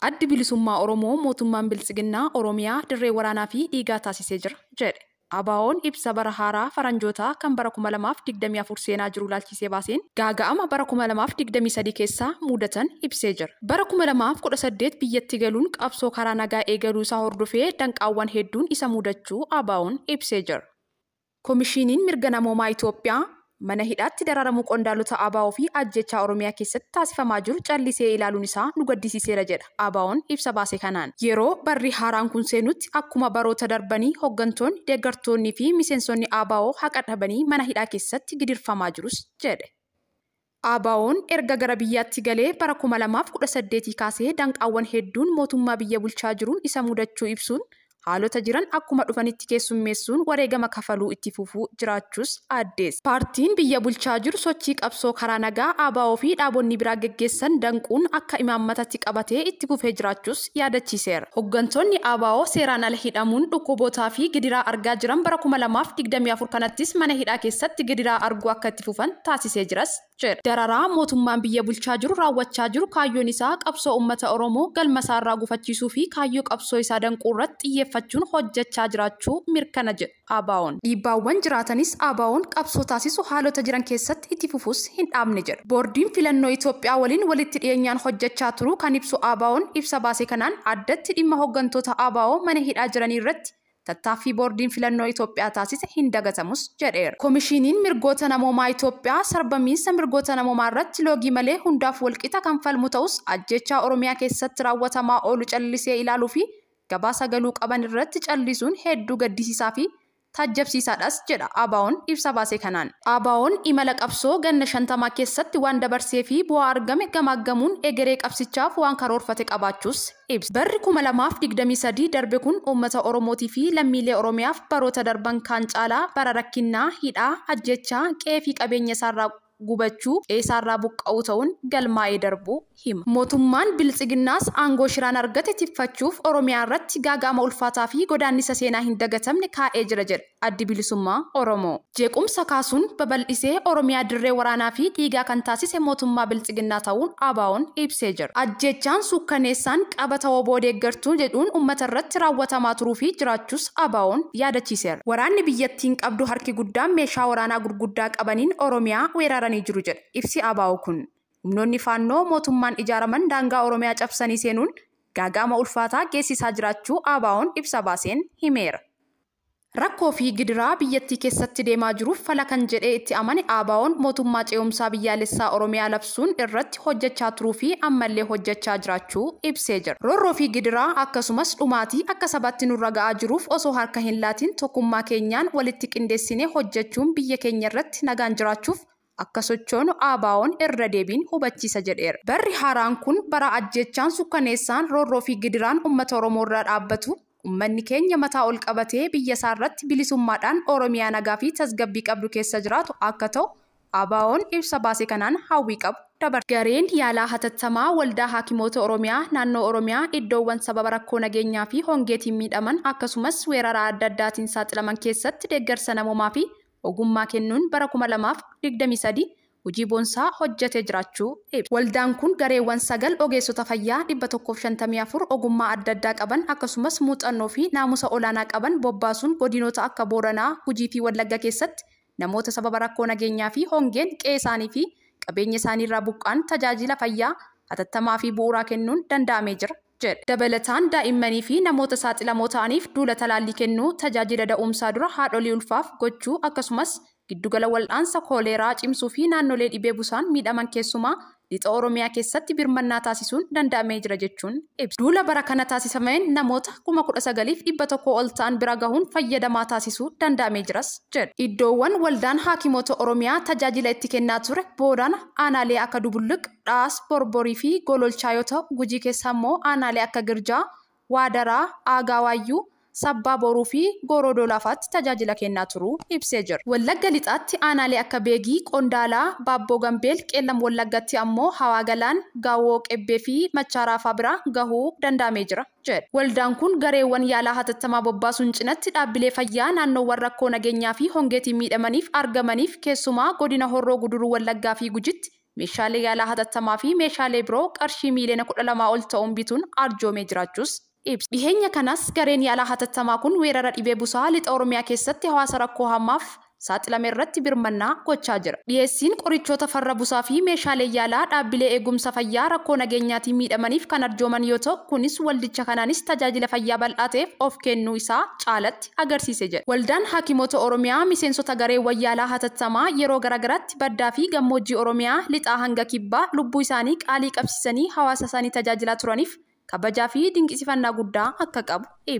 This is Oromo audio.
Addi Bilisummaa Oromoo mootummaan Biltsiginnaa Oromiyaa dirree waraanaa fi dhiigaa taasisee jira jedhe. ABO'n ibsa bara haaraa faranjootaa kan bara 2024 seenaa jiru laalchisee baaseen gaaga'ama bara 2023 keessaa mudatan ibsee jira. Bara 2018 biyyatti galuun qabsoo karaa nagaa eegaluu isaa hordofee danqaawwan hedduun isa mudachuu ABO'n ibsee jira. Komishiiniin mirga namoomaa Itoophiyaa mana hidhaatti dararamuu qondaalota ABO fi ajjechaa Oromiyaa keessatti taasifamaa jiru callisee ilaaluun isaa nu gaddisiiseera jedha ABO'n ibsa baase kanaan. Yeroo barri haaraan kun seenutti akkuma baroota darbanii hooggantoonni, deeggartoonnii fi miseensonni ABO haqa dhabanii mana hidhaa keessatti gidirfamaa jirus jedhe. ABO'n erga gara biyyaatti galee bara 2018 kaasee danqaawwan hedduun mootummaa biyya bulchaa jiruun isa mudachuu ibsuun haalota jiran akkuma dhufanitti keessummeessuun wareegama kafaluu itti fufuu jiraachuus addeessa. Paartiin biyya bulchaa jiru sochii qabsoo karaa nagaa ABO fi dhaabonni biraa geggeessan danquun akka imaammatatti qabatee itti fufee jiraachuus yaadachiiseera. Hooggantoonni ABO seeraan ala hidhamuun dhukkubootaa fi gidiraa argaa jiran bara 2024 kanattis mana hidhaa keessatti gidiraa arguu akka itti fufan taasisee jiras jedha. Dararaa mootummaan biyya bulchaa jiru raawwachaa jiru kaayyoon isaa qabsoo uummata Oromoo galma isaarraa gufachiisuu fi kaayyoo qabsoo isaa danquu irratti xiyyeeffachuun hojjechaa jiraachuu mirkana jedha ABO'n. Dhiibbaawwan jiraatanis ABO'n qabsoo taasisu haalota jiran keessatti itti fufuus hin dhaabne jedha. Boordiin filannoo Itoophiyaa waliin walitti dhiyeenyaan hojjechaa turuu kan ibsu ABO'n ibsa baase kanaan addatti dhimma hooggantoota ABO mana hidhaa jiranii irratti tattaaffii boordiin filannoo Itoophiyaa taasise hin dagatamus jedheera. Komishiiniin mirgoota namoomaa Itoophiyaa sarbamiinsa mirgoota namoomaa irratti loogii malee hundaaf walqixa kan falmu ta'us ajjechaa Oromiyaa keessatti raawwatamaa oolu callisee ilaaluu fi gabaasa galuu qaban irratti callisuun hedduu gaddisiisaa fi taajjabsiisaadhas jedha ABO'n ibsa baase kanaan. ABO'n imala qabsoo ganna 50 keessatti waan dabarsee fi bu'aa argame gamaaggamuun egeree qabsichaaf waan karoorfate qabaachuus ibsa. Barri 2023 darbe kun uummata Oromootii fi lammiilee Oromiyaaf baroota darban kaan caalaa bara rakkinnaa, hidhaa, ajjechaa, qe'ee fi qabeenya isaarraa gubachuu, qe'ee isaarraa buqqa'uu ta'uun galmaa'ee darbuu hima. Mootummaan Biltsiginnaas aangoo shiraan argate tiffachuuf Oromiyaa irratti gaaga'ama ulfaataa fi godaannisa seenaa hin dagatamne kaa'ee jira jedha Addi Bilisummaa Oromoo. Jeequmsa kaasuun babal'isee Oromiyaa dirree waraanaa fi dhiigaa kan taasise mootummaa Biltsiginnaa ta'uun ABO'n ibsee jira. Ajjechaan suukkaneessaan qabata oboo deeggartuu jedhuun uummata irratti raawwatamaa turuu fi jiraachuus ABO'n yaadachiiseera. Waraanni biyyattiin qabdu harki guddaan meeshaa waraanaa gurguddaa qabaniin Oromiyaa weeraranii jiru jedha ibsi ABO kun. Humnoonni faannoo mootummaan ijaaraman daangaa Oromiyaa cabsanii seenuun gaaga'ama ulfaataa geessisaa jiraachuu ABO'n ibsa baaseen himeera. Rakkoo fi gidiraa biyyattii keessatti deemaa jiruuf fala kan jedhee itti amane ABO'n mootummaa ce'umsaa biyyaalessaa Oromiyaa labsuun irratti hojjechaa turuu fi ammallee hojjechaa jiraachuu ibsee jira. Roorroo fi gidiraa akkasumas dhumaatii akka sabaatti nurra ga'aa jiruuf osoo harka hin laatiin tokkummaa keenyaan walitti qindeessinee hojjechuun biyya keenya irratti nagaan jiraachuuf akka sochoonu ABO'n irra deebiin hubachiisa jedheera. Barri haaraan kun bara ajjechaan sukkaneessaan roorroo fi gidiraan uummata Oromoo irraa dhaabbatu uummanni keenya mataa ol qabatee biyya isaa irratti bilisummaadhaan Oromiyaa nagaa fi tasgabbii qabdu keessa jiraatu akka ta'u ABO'n ibsa baase kanaan hawwii qabu dabarse. Gareen yaalaa hatattamaa waldaa haakimoota Oromiyaa naannoo Oromiyaa iddoowwan sababa rakkoo nageenyaa fi hongeetiin miidhaman akkasumas weerara adda addaatiin saaxilaman keessatti deeggarsa namoomaa fi ogummaa kennuun bara 2023 hojii boonsaa hojjetee jiraachuu ibsa. Waldaan kun gareewwan 9 ogeessota fayyaa 154 ogummaa adda addaa qaban akkasumas muuxannoo fi naamusa olaanaa qaban bobbaasuun godinoota akka Booranaa, Gujii fi Wallagga keessatti namoota sababa rakkoo nageenyaa fi hongeen qe'ee isaanii fi qabeenya isaanii irraa buqqaan tajaajila fayyaa hatattamaa fi bu'uuraa kennuun danda'amee jira jedhe. Dabalataan daa'immanii fi namoota saaxilamoo ta'aniif duula talaallii kennuu, tajaajila da'umsaa dura haadholii ulfaaf gochuu akkasumas giddugala wal'aansa kooleeraa cimsuu fi naannolee dhibee busaan miidhaman keessumaa lixa Oromiyaa keessatti birmannaa taasisuun danda'amee jira jechuun ibsa. Duula bara kana taasifameen namoota 19,100 ol ta'an bira gahuun fayyadamaa taasisuu danda'amee jiras jedha. Iddoowwan waldaan haakimoota Oromiyaa tajaajila itti kennaa ture Boorana aanaalee akka Dubulluq, Dhaas, Borborii fi Gololchaa yoo ta'u, Gujii keessa immoo aanaalee akka Girjaa, Waadaraa, Aagaa Waayyuu, Sabbaa Boruu fi Gooroo Doolaafaatti tajaajila kennaa turuu ibsee jira. Wallagga Lixaatti aanaalee akka Beegii, Qondaalaa, Baabboo Gambeel, Qeellam Wallaggatti ammoo Hawaa Galaan, Gaawoo Qebbee fi Machaaraafaa bira gahuu danda'amee jira jedha. Waldaan kun gareewwan yaalaa hatattamaa bobbaasuun cinatti dhaabbilee fayyaa naannoowwan rakkoo nageenyaa fi hongeetiin miidhamaniif argamaniif keessumaa godina Horroo Guduruu Wallaggaa fi Gujitti meeshaalee yaalaa hatattamaa fi meeshaalee biroo qarshii miiliyoona 12 ol ta'uun bituun arjoomee jiraachuus ibsa. Dhiheenya kanas gareen yaalaa hatattamaa kun weerara dhibee busaa lixa Oromiyaa keessatti hawaasa rakkoo hamaaf saaxilame irratti birmannaa gochaa jira. Dhiyeessiin qorichoota farra busaa fi meeshaalee yaalaa dhaabbilee eegumsa fayyaa rakkoo nageenyaatiin miidhamaniif kan arjooman yoo ta'u, kunis waldicha kanaanis tajaajila fayyaa bal'aa ta'eef of kennuu isaa caalatti agarsiise jedha. Waldaan Hakimoota Oromiyaa miseensota gareewwan yaalaa hatattamaa yeroo garaagaraatti baddaa fi gammoojjii Oromiyaa lixaa hanga kibbaa lubbuu isaanii qaalii qabsiisanii hawaasa isaanii tajaajilaa turaniif kabajaa fi dinqisiifannaa guddaa akka qabu ibsa.